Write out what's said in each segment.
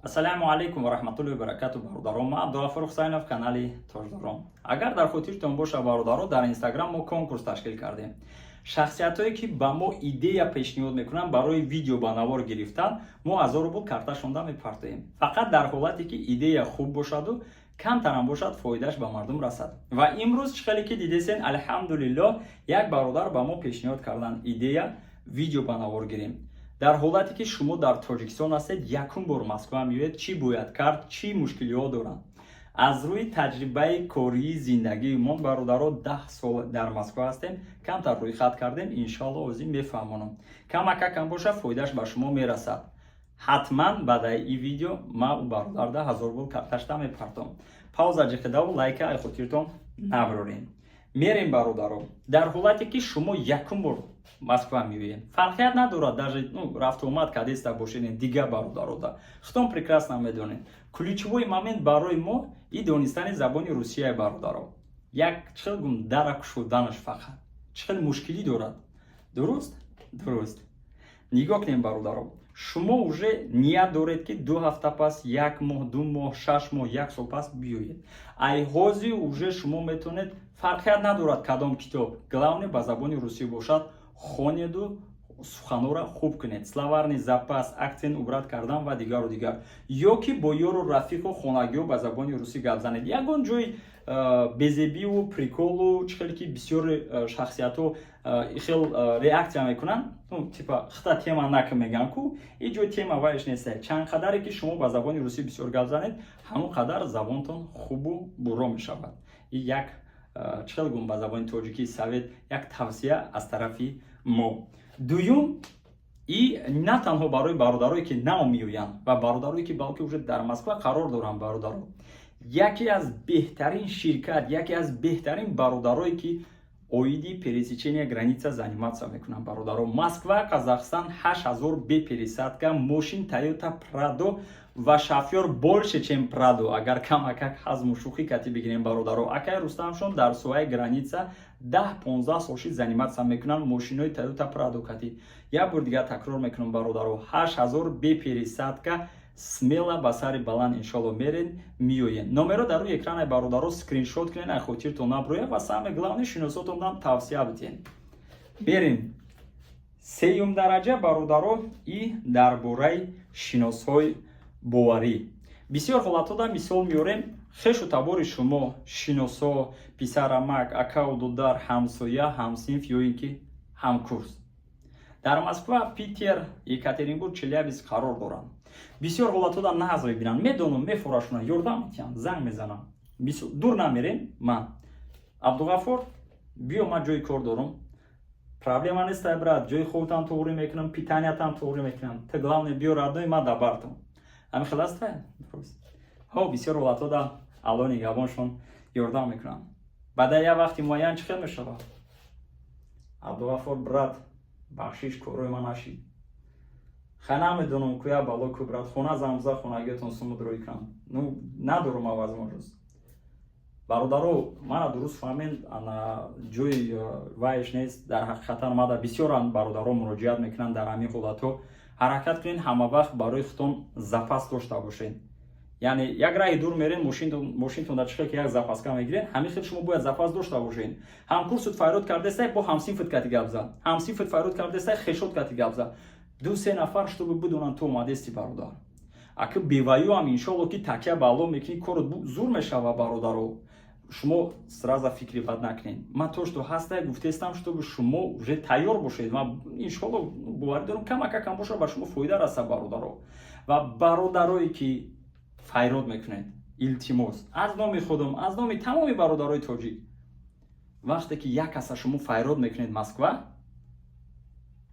Ассалому алайкум ва раҳматуллоҳи ва баракату, бародарон. Ман Абдуғафур Ҳусайнов, канали Тоҷдорон. Агар дар хотиртон боша, бародаро, дар Инстаграм мо конкурс ташкил кардем. Шахсиятҳое, ки ба мо идея пешниҳод мекунанд барои видео ба навор гирифтан, мо 1000 рубл карташонда мепартоем, фақат дар ҳолате ки идея хуб бошаду камтарам бошад, фоидааш ба мардум расад. Ва имрӯз, чӣ хеле ки дидесен, алҳамдулиллоҳ, як бародар ба мо пешниҳод кардан идея видео ба навор гирем. Дар ҳолате ки шумо дар Тоҷикистон ҳастед, якум бор Москва меоед, чӣ бояд кард, чӣ мушкилиҳо доранд? Аз рӯи таҷрибаи кории зиндагии мо, бародаро, 10 сол дар Москва ҳастем, камтар рӯйхат кардем. Иншоалло, озӣ мефаҳмонам, камакакам боша, фоидааш ба шумо мерасад. Ҳатман баъдаи ин видео ма у бародарда 1000 рубл карташта мепартом. Пауза ҷиқидаву лайка ай хотиртон наброрем. Мерем, бародаро. Дар ҳолате ки шумо якум бор Москва меоед, фарқият надорад, даже, ну, рафтуомад кадеста бошед, дигар бародарода худтон прекрасно медонед, ключевой момент барои мо и донистани забони русия. Бародаро, як чӣ хел гум дара кушоданаш фақат чӣ хел мушкилӣ дорад. Дуруст, нигоҳ кунем, бародаро. Шумо уже ният доред, ки 2 ҳафта пас, як моҳ, 2 моҳ, 6 моҳ, як сол пас биёед. Ай ҳозир уже шумо метавонед, фарқият надорад кадом китоб, главное, ба забони русӣ бошад, хонеду суханора хуб кунед, словарный запас, акцент убрать кардан ва дигару дигар. Ё ки бо ёру рафиқу хонагиҳо ба забони русӣ гап занед. Ягон ҷои безебиву приколу, чӣ хеле ки бисёри шахсиятҳо хел реаксия мекунанд, ну, типа хита тема нака мегӯянд ку, и ҷои тема вайш нест. Чанд қадаре ки шумо ба забони русӣ бисёр гап занед, ҳамон қадар забонтон хубу бурро мешавад. И як, чӣ хел гум, ба забони тоҷикӣ совет, як тавсия аз тарафи мо. Дуюм, и на танҳо барои бародарое, ки нав меоянд, ва бародарое, ки балки уже дар Москва қарор доранд. Бародаро, яке аз беҳтарин ширкат, яке аз беҳтарин бародарое, ки оиди пересечения граница заниматься мекунанд, бародаро, Москва Казахстан 8000 бе пересадка, мошин Тойота Прадо ва шофёр больше, чем Прадо. Агар камакак ҳазму шӯхӣ кати бигирем, бародаро, акай Рустамшон дар соҳаи граница 10-15 сол шид заниматься мекунанд мошинои Тойота Прадо кати. Як бор дигар такрор мекунам, бародаро, 8000 бе пересадка, смело, ба сари баланд, иншолло, мерен, меоен. Номеро дар рӯи экранаи, бародаро, скриншот кунен, ай хотиртон наброя ва самое главное, шиносотонам тавсия битен. Берем сеюм дараҷа, бародаро, и дар бораи шиносҳои боварӣ. Бисёр ҳолатҳода мисол меорем: хешу табори шумо, шиносо, писарамак, акаву дудар, ҳамсоя, ҳамсинф ё ин ки ҳамкурс дар Москва, Питер, Екатеринбург, Челябинск қарор доранд. Бисёр ҳолатҳода нағз мебинанд, медонам, мефурашонанд, ёрдам метиҳанд, занг мезанам. Дур намерем, ман: «Абдуғаффор, биё, ман ҷои кор дорам, проблема нестай, брат, ҷои хобтам туғрӣ мекунам, питаниятам туғрӣ мекунам, ты, главное, биё, родной, ман дабартам». Ҳамин хел аста? Ҳо, бисёр ҳолатҳода Алло нигаҳбоншон, ёрдам мекунанд. Баъда як вақти муайян чӣ хел мешавад? «Абдуғаффор, брат, бахшиш, корои ман нашид, хай, намедонам, куя бало ку, брат, хона замза, хонагиётон сумуд рӯй кунам, ну, надорум а возможность». Бародаро, мана дуруст фаҳмед, ана ҷои вайш нест. Дар ҳақиқатан мада бисёран бародаро муроҷиат мекунанд. Дар ҳамин ҳолатҳо ҳаракат кунед, ҳама вақт барои худтон запас дошта бошед. Яъне як раҳи дур мерен, мошинтон дар чихел ки як запаска мегирен, ҳамин хел шумо бояд запас дошта бошед. Ҳамкурсут файрод кардестай, бо ҳамсинфит кати гап зад, ҳамсинфит файрод кардестай, хешот кати гап зад, ду се нафар, чтобы бидонанд ту омадести. Бародар, аки беваюам, иншолло, ки такя ба Алло мекунӣ, корот зур мешава. Бародаро, шумо сразу фикри бад накунед. Ман то что ҳастай гуфтестам, чтобы шумо уже тайёр бошед. Ман, иншолло, боварӣ дорам, камакакам боша, ба шумо фоида раса, бародаро. Ва бародарое, ки файрод мекунед, илтимос, аз номи худам, аз номи тамоми бародарои тоҷик, вақте ки як каса шумо файрод мекунед Москва,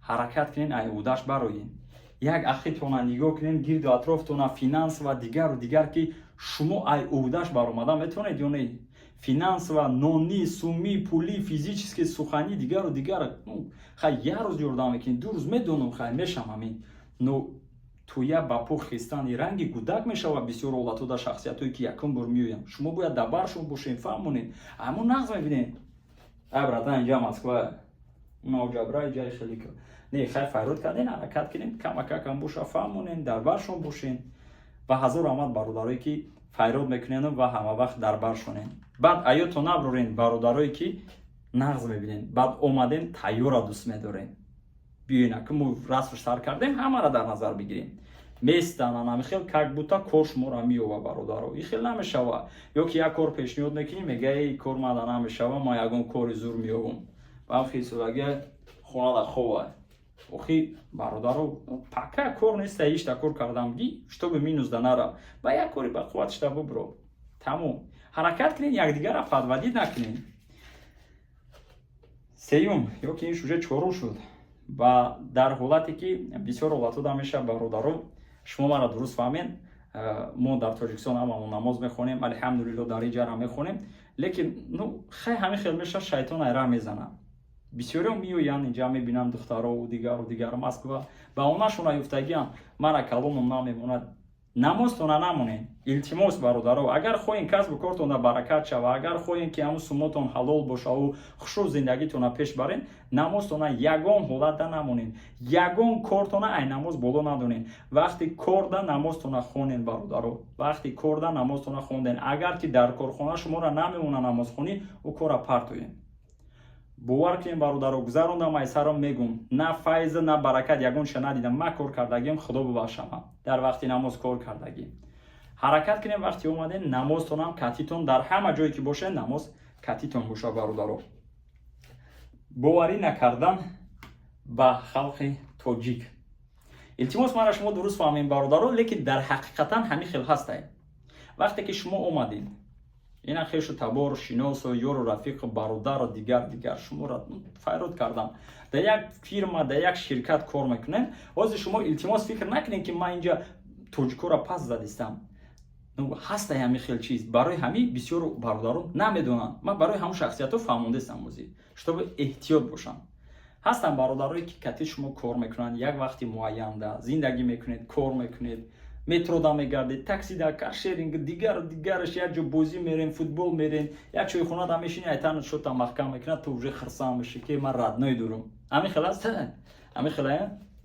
ҳаракат кунед, ай удаш бароед, як ахитона нигоҳ кунед, гирду атрофтона, финанс ва дигару дигар, ки шумо ай уҳдаш баромада метавонед ё не, финансово, нони, сумӣ, пулӣ, физически, суханӣ, дигару дигар. Хай, як рӯз ёрдам мекунӣ, 2 рӯз, медонам, хай, мешам ҳамин, но тӯя ба по хестани ранги гудак мешавад. Бисёр ҳолатҳо дар шахсиятҳое, ки якум бор меоянд, шумо бояд дар баршон бошед, фаҳмонед. Ҳамон нағз мебинед: «Ай, братан, инҷа Москва, ноҷабра, ҷаи хеле не». Хай, файрод карден, ҳаракат кунед, камакакам боша, фаҳмонед, дар баршон бошед. Ва ҳазор раҳмат, бародарое ки файрод мекунену ва ҳама вақт дар бар шонен. Баъд аёто наброрен, бародарое ки нағз мебинен, баъд омадем, тайёра дӯст медорем. Биёен, аки мо расмш сар кардем, ҳамаро дар назар бигирем. Местан ҳамихел, как будто кор шуморо меёва. Бародаро, и хел намешава. Ё ки як кор пешниҳод мекунӣ, мега: «Эй, кор мада намешава, ман ягон кори зур меёбам». Баъд хонада хова. Охи, бародаро, пока кор неста, ишта кор кардам ги, чтобы минус да нара, ба як кори ба қувват шта бубро, тамом. Ҳаракат кунед, якдигарро подводить накунед. Сеюм ё ки ин уже чорум шуд. Ва дар ҳолате ки бисёр ҳолатҳо да мешавад, бародаро, шумо маро дуруст фаҳмед. Мо дар Тоҷикистон ҳамамон намоз мехонем, алҳамдулилло, дар иҷара мехонем, лекин ну хай, ҳамин хел мешавад, шайтон айра мезанад. Бисёриҳо меоянд инҷа, мебинанд духтарову дигару дигар, Москва ба онашон аюфтагиам, мара каломам намемонад. Намозтона намонед, илтимос, бародаро. Агар хоҳем касбу кортона баракат шава, агар хоҳем, ки ҳамун суммотон ҳалол бошаву хушрӯ зиндагитона пеш барен, намозтона ягон ҳолатда намонед, ягон кортона ай намоз боло надонед. Вақти корда намозтона хонед, бародаро. Вақти корда намозтона хонден. Агар ки дар корхона шуморо намемона намозхонӣ, ӯ кора партоед. Бовар кунем, бародаро, гузарондам, ай саром мегум, на файза, на баракат, ягонша надидам. Ма кор кардагиам, худо бубахшама, дар вақти намоз кор кардагӣ. Ҳаракат кунем, вақти омадем, намозтонам катитон, дар ҳама ҷое ки бошед, намоз катитон боша, бародаро. Боварӣ накардан ба халқи тоҷик. Илтимос, мара шумо дуруст фаҳмем, бародаро, лекин дар ҳақиқатан ҳамин хел ҳастае. Вақте ки шумо омадед, ина хешу табору шиносу ёру рафиқу бародару дигар дигар шуморо файрод кардам, дар як фирма, дар як ширкат кор мекунем. Ҳозир шумо, илтимос, фикр накунед, ки ман инҷа тоҷикоро пас задистам. Ҳастай ҳамин хел чиз. Барои ҳамин бисёр бародарон намедонанд. Ман барои ҳамун шахсиятҳо фаҳмондастам озӣ, чтобы эҳтиёт бошанд. Ҳастанд бародарое ки кати шумо кор мекунанд, як вақти муайянда зиндагӣ мекунед, кор мекунед, метрода мегардед, таксида, каршеринг, дигару дигараш, як ҷо бозӣ мерем, футбол мерем, як чойхонада мешини, айтана шота маҳкам мекунад, ту уже хирсан меши, ки ман родной дорум. Ҳамин хел аст, ҳамин хел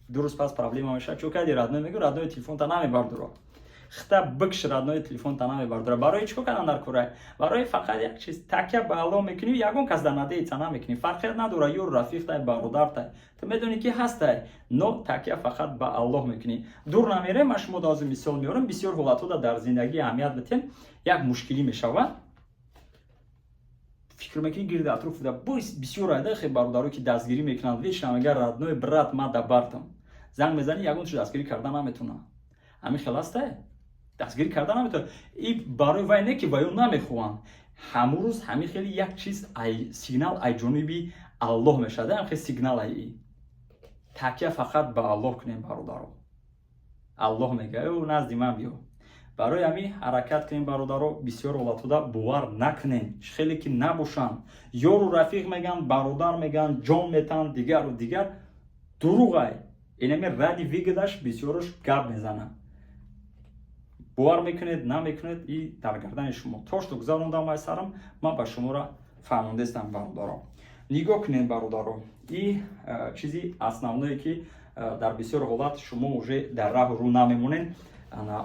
дуруст. Пас проблема мешавад. Чо кади родной мегӯ, родной телефонта намебардора. Хита бикш, родной телефонта намебардора. Барои чӣ кор кардан дар кора? Барои фақат як чиз, такя ба Аллоҳ мекунӣ, ягон кас дар надеяться намекунӣ. Фарқият надора, ёру рафиқтай, бародартай, ту медонӣ, ки ҳастай, но такя фақат ба Аллоҳ мекунӣ. Дур намерем, ман шумо дозу мисол меорам. Бисёр ҳолатҳо дар зиндагӣ, аҳамият битем, як мушкилӣ мешавад, фикр мекунӣ, гирди атроф бисёр айда хе бародаро, ки дастгирӣ мекунанд, вечно мега: «Родной брат, ма да бартам». Занг мезанӣ, ягон чиз дастгирӣ карда наметавонад. Ҳамин хел ҳастай, дастгирӣ карда наметавонад. И барои вай не, ки ваё намехоҳанд. Ҳамун рӯз ҳамин хели як чиз, ай сигнал ай ҷониби Аллоҳ мешавад, ҳам хел сигнал. Ай такя фақат ба Аллоҳ кунем, бародаро. Аллоҳ мега: «Ё, назди ман биё». Барои ҳамин ҳаракат кунем, бародаро, бисёр ҳолатҳода бовар накунем, хеле ки набошанд. Ёру рафиқ мегӯянд, бародар мегӯянд, ҷон метаҳанд, дигару дигар, дурӯғай. Инами ради выгода ш бисёрош гап мезананд. Бовар мекунед, намекунед, и дар гардани шумо. Тошто гузарондам ай сарам, ман ба шуморо фаҳмондестам, бародаро. Нигоҳ кунед, бародаро, и чизи основное, ки дар бисёр ҳолат шумо уже дар раҳу рӯ намемонед,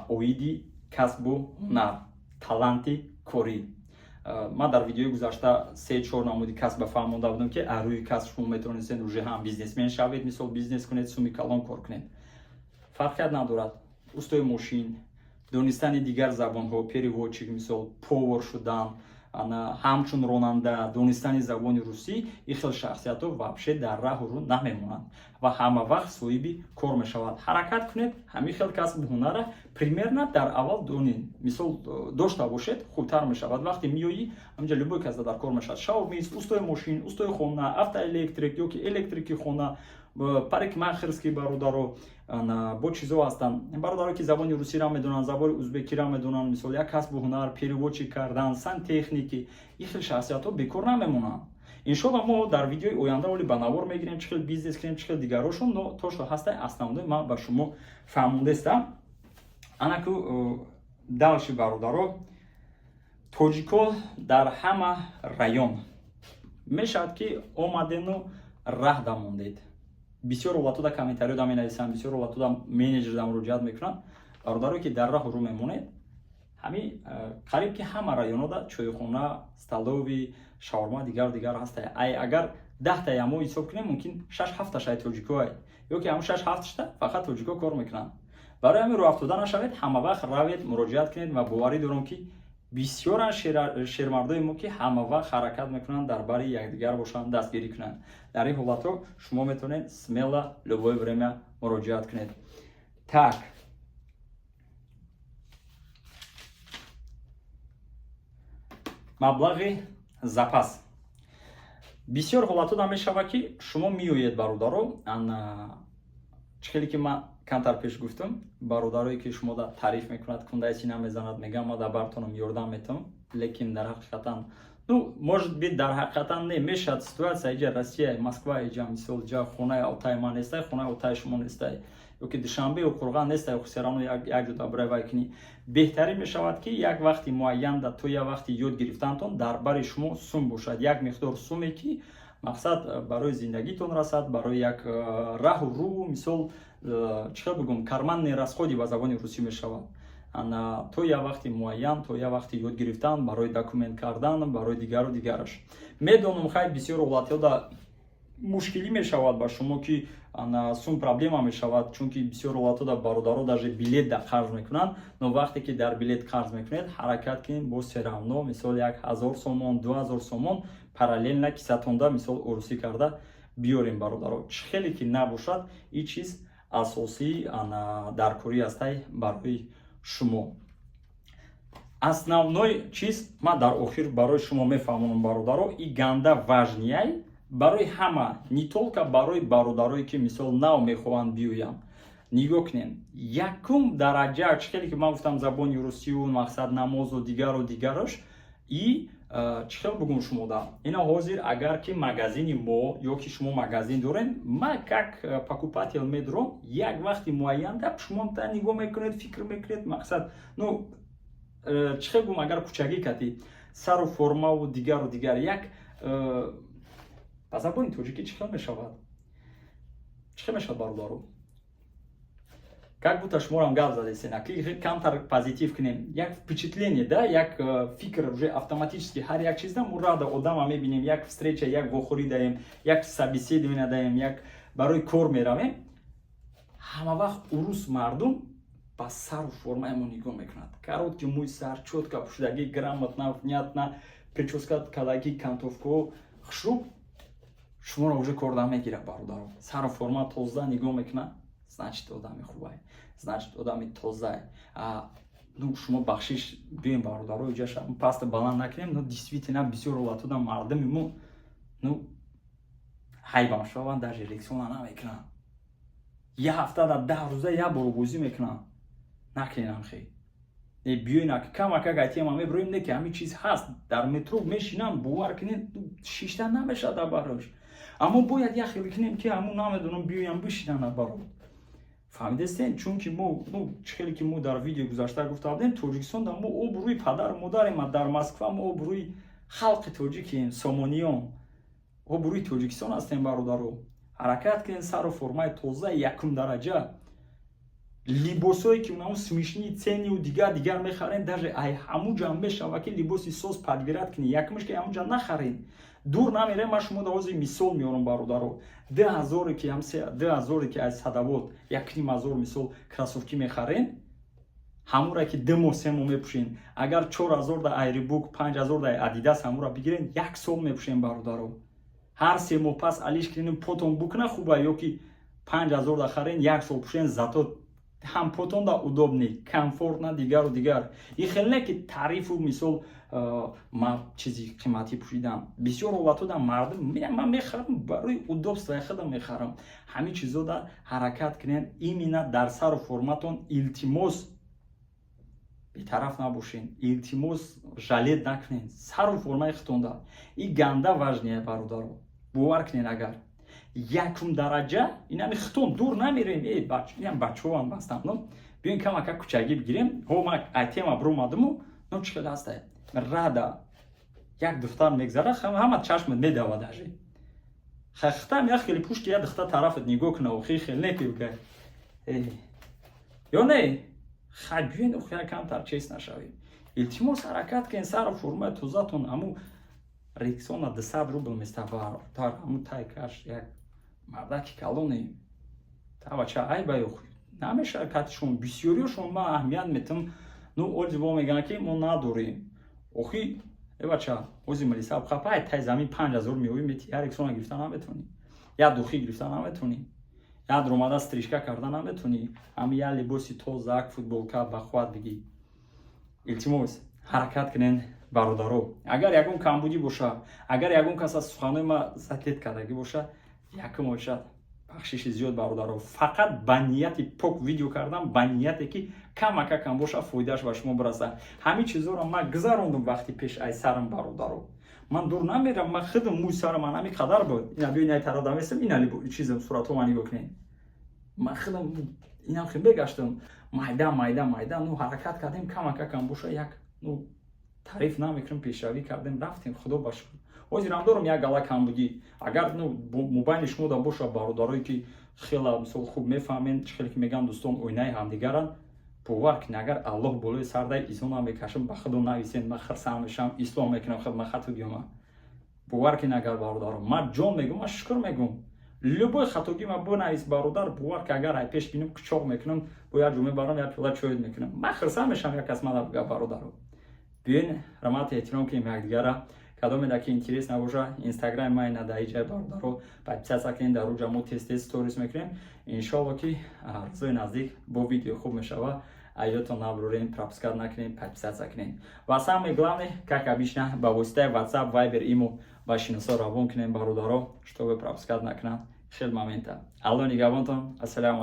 оиди касбу ҳунар, таланти корӣ. Ман дар видеои гузашта се чор намуди касба фаҳмонда будам, ки аз рӯи касб шумо метавонистед уже ҳам бизнесмен шавед, мисол, бизнес кунед, суми калон кор кунед. Фарқият надорад: устои мошин, донистани дигар забонҳо, переводчик, мисол, повар шудан, ҳамчун ронанда, донистани забони русӣ. Ин хел шахсиятҳо вообще дар раҳу рӯ намемонанд ва ҳама вақт соҳиби кор мешавад. Ҳаракат кунед, ҳамин хел касбу ҳунарра примерно дар аввал донед, мисол, дошта бошед, хубтар мешавад. Вақте меоӣ ҳаминҷа, любой кас дар кор мешавад: шаурмист, устои мошин, устои хона, автоэлектрик ё ки электрики хона, парикмахерский. Бародаро, бо чизо ҳастанд, бародаро, ки забони русиро медонанд, забони узбекиро медонанд, мисол, як касбу ҳунар, переводчик кардан, сантехники. Ин хел шахсиятҳо бекор намемонанд. Иншолла, мо дар видеои оянда оли ба навор мегирем, чӣ хел бизнес кунем, чӣ хел дигарошон. Но то что ҳастай, основной ман ба шумо фаҳмондестам. Анаку дальше, бародаро, тоҷико дар ҳама район мешавад, ки омадену раҳ дамондед. Бисёр ҳолатҳода комментариёда менависанд, бисёр ҳолатҳода менеҷерда муроҷиат мекунанд. Бародарое, ки дар раҳу рӯ мемонед, ҳами қариб ки ҳама районода чойхона, столовый, шаурма, дигару дигар ҳаста. Ай агар 10-таи ҳамо ҳисоб кунем, мумкин шаш ҳафташай тоҷикоай ё ки ҳамн шаш ҳафташта фақат тоҷико кор мекунанд. Барои ҳамин рӯҳафтода нашавед, ҳама вақт равед, муроҷиат кунед ва боварӣ дорам, ки бисёран шермардои мо, ки ҳама вақт ҳаракат мекунанд, дар бари якдигар бошанд, дастгирӣ кунанд. Дар ин ҳолатҳо шумо метавонед смело любое время муроҷиат кунед. Так, маблағи запас. Бисёр ҳолатҳо мешавад, ки шумо меоед, бародаро, чӣ хеле ки ман камтар пеш гуфтам, бародарое ки шумо да таъриф мекунад, кундаи сина мезанад, мегӯям, ма дар бартонам ёрдам метавам, лекин дар ҳақиқатан, ну, может быть, дар ҳақиқатан не мешавад. Ситуация иҷа Россия, Москва, иҷа, мисол, ҷа хонаи отаи ман нестай, хонаи отаи шумо нестай ё ки Душанбею Қурған нестай, всё равно як ҷо дабрай вай кунӣ. Беҳтарин мешавад, ки як вақти муайянда, то як вақти ёд гирифтантон, дар бари шумо сум бошад, як миқдор суме, ки мақсад барои зиндагитон расад, барои як раҳу рӯ, мисол, чӣ хел бигӯм, карманные расходы ба забони русӣ мешавад, то як вақти муайян, то як вақти ёд гирифтан, барои документ кардан, барои дигару дигараш. Медонам, хай, бисёр ҳолатҳода мушкилӣ мешавад ба шумо, ки сум проблема мешавад, чунки бисёр ҳолатҳода бародаро даже билет да қарз мекунанд. Но вақте ки дар билет қарз мекунед, ҳаракат кунед, бо всё равно, мисол, 1000 сомон, 2000 сомон параллельно кисатонда, мисол, урусӣ карда биёрем, бародаро. Чӣ хеле ки набошад, ин чиз асосӣ даркорӣ ҳастай барои шумо. Основной чиз ман дар охир барои шумо мефаҳмонам, бародаро, и ганда важный ай барои ҳама, не только барои бародарое, ки, мисол, нав мехоҳанд биёянд. Нигоҳ кунед, якум дараҷа, чӣ хеле ки ман гуфтам, забони русию, мақсад, намозу дигару дигарош. И чӣ хел бугум шумода, ина ҳозир агар ки магазини мо ё ки шумо магазин дорем, ма как покупатель медурам, як вақти муайянда шумо та нигоҳ мекунед, фикр мекунед, мақсад, ну, чӣ хел гум, агар кучагӣ кати сару формаву дигару дигар, як ба забони тоҷикӣ чӣ хел мешавад, чӣ хел мешавад, бародару, как будто шуморам гап задесен, камтар позитив кунем, як впечатление да, як фикр уже автоматически ҳар як чизда мурада одама мебинем, як встреча, як вохӯрӣ даем, як собеседование даем, як барои кор меравем, ҳама вақт урус мардум ба сару формаи мо нигоҳ мекунад: короткий мӯй сар, чётко пӯшидагӣ, грамотно, внятно прическа калагӣ, кантовкаҳо хушрӯ, шуморо уже корда мегирад, бародаро. Сару форма тоза нигоҳ мекунад, значит, одами хубай, значит, одами тозай. Ну, шумо бахшиш биёем, бародаро, иҷаша паста баланд накунем, но действительно бисёр ҳолатода мардуми мо, ну, ҳайбам шаванд, даже Рексона намекунанд, як ҳафта дар 10 рӯза як бор бозӣ мекунанд. Накунем хе, биёен, камакак айтема мебироем, не ки ҳамин чиз ҳаст. Дар метро мешинам, бовар кунед, шишта намешавад дар барош, аммо бояд як хел кунем, ки ҳамун, намедонам, биёям бишинанд баро. Фаҳмидастен? Чунки мо, ну, чӣ хеле ки мо дар видео гузашта гуфта будем, Тоҷикистон дар мо обрӯи падару модарем, дар Москва мо обрӯи халқи тоҷикем, сомониён, обрӯи Тоҷикистон ҳастем. Бародаро, ҳаракат кунем, сару формаи тоза якум дараҷа, либосое ки унамо смешные цены у дигар дигар мехарем, даже ай ҳамуҷа мешава, ки либоси соз подбирать кунӣ. Якумш ки ҳамуҷа нахарем, дур намерем. Ман шумо ҳозир мисол меорам, бародаро: 2000-е ки 2000-е ки аз Садовод 1500, мисол, кроссовки мехарем, ҳамура ки 2 моҳ, 3 моҳ мепӯшен, агар 4000 да ай Рибок, 5000 да Адидас ҳамура бигирен, як сол мепӯшен, бародаро. Ҳар 3 моҳ пас алиш кунен, потон букна хуба, ё ки 5000 да харен, як сол пӯшен, зато ҳам потонда удобный, комфортно, дигару дигар. И хеле не ки тарифу, мисол, ма чизи қиматӣ пӯшидам. Бисёр ҳолатода мардум, ман мехарам, барои удобство и худам мехарам. Ҳамин чизода ҳаракат кунен, именно дар сару форматон. Илтимос, бетараф набошен, илтимос, жалеть накунен сару формаи худтонда. И ганда важный я, бародаро, бовар кунен. Агар якум дараҷа инами хитон, дур намерем, инам бачаҳоам бастам, но биён камака кучагӣ бигирем. Ҳо, ма ай тема биромадиму, но чӣ хел ҳаста, рада як духтар мегзара, ҳама чашмат медава, даже хахтам як хеле пушти як духтар тарафат нигоҳ куна, охи хел не ки ё не. Хай, биёен, охира камтар чест нашавем. Илтимос, ҳаракат кунед, сару формаи тозатон. Аму Рексона 200 рубл места, бародар, аму тайкаш як мардаки калоне. Тавача, айба намешавад катишон. Бисёриёшон ман аҳамият метам. Ну, ози бо мегӯянд, ки мо надорем. Охи, э бача, ози милиса қапай, тай замин 5000 меоӣ, мети, як Рексона гирифта наметавонӣ, як духи гирифта наметавонӣ, як ромада стрижка карда наметавонӣ, ҳами як либоси тоза, як футболка ба хуат бигӣ. Илтимос, ҳаракат кунен, бародаро. Агар ягон камбудӣ боша, агар ягон кас аз суханои ма задеть кардагӣ боша, якум бошад, бахшиши зиёд, бародаро. Фақат ба нияти пок видео кардам, ба нияте ки камакакам боша, фоидааш ба шумо бираса. Ҳамин чизҳоро ман гузарондум вақти пеш ай сарам, бародаро. Ман дур намерам, ман худам мӯи сарам ман ҳамин қадар буд. Ина биё, ина тараф дамесам, ина чизам, суратҳо ма нигоҳ кунед. Ман худам инам хел бегаштам, майда майда майда. Ну, ҳаракат кардем, камакакам боша, як, ну, таъриф намекунем, пешравӣ кардем, рафтем, худо ба шукр. Ҳозирам дорам як гала камбудӣ. Агар, ну, мобайни шумо да боша, бародарое ки хела, мисол, хуб мефаҳмен, чӣ хеле ки мегӯянд, дӯстон оинаи ҳамдигаранд. Бовар кунед, агар Аллоҳ болои сардай изона мекашам, ба худо нависен, ман хирсам мешавам, ислоҳ мекунам худ, ман хатогиёма. Бовар кунед, агар, бародаро, ман ҷон мегӯм, ман шукр мегӯм. Любой хатогӣ ма бинавис, бародар, бовар ки, агар ай пеш бинам, кучоқ мекунам, бо як ҷо мебарам, як пиёла чой мекунам, ман хирсам мешавам, як кас мана буга. Бародаро, биёен, ҳурмату эҳтиром кунем якдигара. Кадоме ки интерес набоша, Инстаграми ма ина дар иҷаи, бародаро, подписаться кунед. Дар уҷа мо тез тез сторис мекунем. Иншоалло, ки рӯзои наздик бо видео хуб мешава. Аётон набурорем, пропускать накунем, подписаться кунем ва, самое главное, как обычно, ба воситаи WhatsApp, Viber, имо ба шиносо равон кунем, бародаро, чтобы пропускать накунанд хел момента. Алло нигаҳбонтон. Ассалому.